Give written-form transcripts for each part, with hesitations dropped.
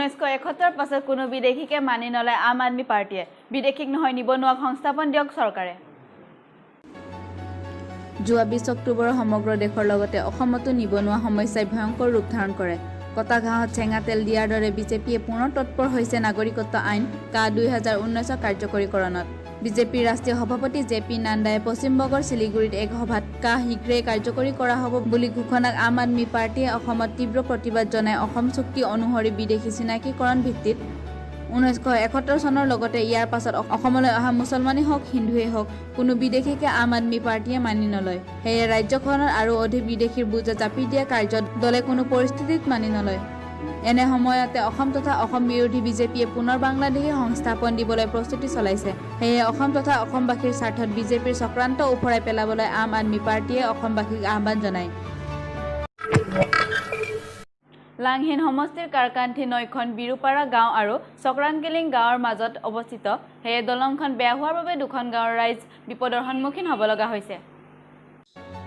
1971ৰ পাছত কোনো বিদেশীকে মানি নলয় আম আদমি পাৰ্টীয়ে। বিদেশীক নহয়, নিবনুৱাক সংস্থাপন দিয়ক চৰকাৰে। যোৱা 20 অক্টোবৰৰ সমগ্ৰ দেশৰ লগতে অসমতো নিবনুৱা সমস্যাই ভয়ংকৰ ৰূপ ধাৰণ কৰে। কটা ঘাঁহত চেঙা তেল দিয়াৰ দৰে বিজেপিয়ে পুনৰ তৎপৰ হৈছে নাগৰিকত্ব আইন কা 2019ৰ কাৰ্যকৰীকৰণত। বিজেপিৰ ৰাষ্ট্ৰীয় সভাপতি জে পি নাড্ডাই পশ্চিমবংগৰ শিলিগুৰিত এক সভাত কা শীঘ্ৰেই কাৰ্যকৰী কৰা হ'ব বুলি ঘোষণাক আম আদমি পাৰ্টীয়ে অসমত তীব্ৰ প্ৰতিবাদ জনাই। অসম চুক্তি অনুসৰি বিদেশী চিনাকীকৰণ ভিত্তিত 1971 চনৰ লগতে ইয়াৰ পাছত অসমলৈ অহা মুছলমানেই হওক, হিন্দুৱেই হওক, কোনো বিদেশীকে আম আদমি পাৰ্টীয়ে মানি নলয়। সেয়ে ৰাজ্যখনত আৰু অধিক বিদেশীৰ বোজা জাপি দিয়া কাৰ্যত দলে কোনো পৰিস্থিতিত মানি নলয়। এনে সময়তে অসম তথা অসম বিৰোধী বিজেপিয়ে পুনৰ বাংলাদেশী সংস্থাপন দিবলৈ প্ৰস্তুতি চলাইছে। সেয়ে অসম তথা অসমবাসীৰ স্বাৰ্থত বিজেপিৰ চক্ৰান্ত ওফৰাই পেলাবলৈ আম আদমি পাৰ্টীয়ে অসমবাসীক আহ্বান জনায়। লাংহিন সমষ্টিৰ কাৰকান্থি নৈখন বিৰুপাৰা গাঁও আৰু চক্ৰাংকিলিং গাঁৱৰ মাজত অৱস্থিত। সেয়ে দলংখন বেয়া হোৱাৰ বাবে দুখন গাঁৱৰ ৰাইজ বিপদৰ সন্মুখীন হ'ব লগা হৈছে।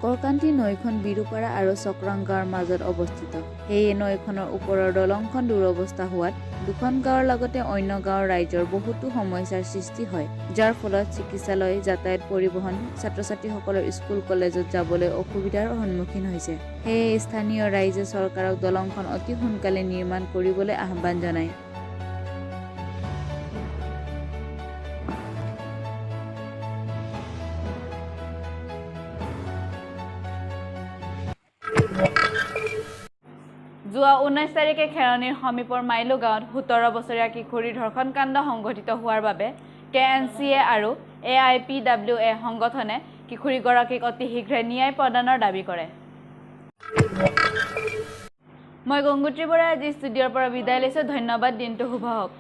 কৰকান্তি নৈখন বিৰুপাৰা আৰু চক্ৰাং গাঁৱৰ মাজত অৱস্থিত। সেয়ে নৈখনৰ ওপৰৰ দলংখন দুৰৱস্থা হোৱাত দুখন গাঁৱৰ লগতে অন্য গাঁৱৰ ৰাইজৰ বহুতো সমস্যাৰ সৃষ্টি হয়, যাৰ ফলত চিকিৎসালয়, যাতায়াত, পৰিবহণ, ছাত্ৰ-ছাত্ৰীসকলৰ স্কুল কলেজত যাবলৈ অসুবিধাৰ সন্মুখীন হৈছে। সেয়ে স্থানীয় ৰাইজে চৰকাৰক দলংখন অতি সোনকালে নিৰ্মাণ কৰিবলৈ আহ্বান জনায়। যোৱা 19 তাৰিখে খেৰণিৰ সমীপৰ মাইলু গাঁৱত 17 বছৰীয়া কিশোৰীৰ ধৰ্ষণ কাণ্ড সংঘটিত হোৱাৰ বাবে কে এন চি এ আৰু A I P W A সংগঠনে কিশোৰীগৰাকীক অতি শীঘ্ৰে ন্যায় প্ৰদানৰ দাবী কৰে। মই গংগোত্ৰী বৰাই আজি ষ্টুডিঅ'ৰ পৰা বিদায় লৈছোঁ। ধন্যবাদ। দিনটো শুভ হওক।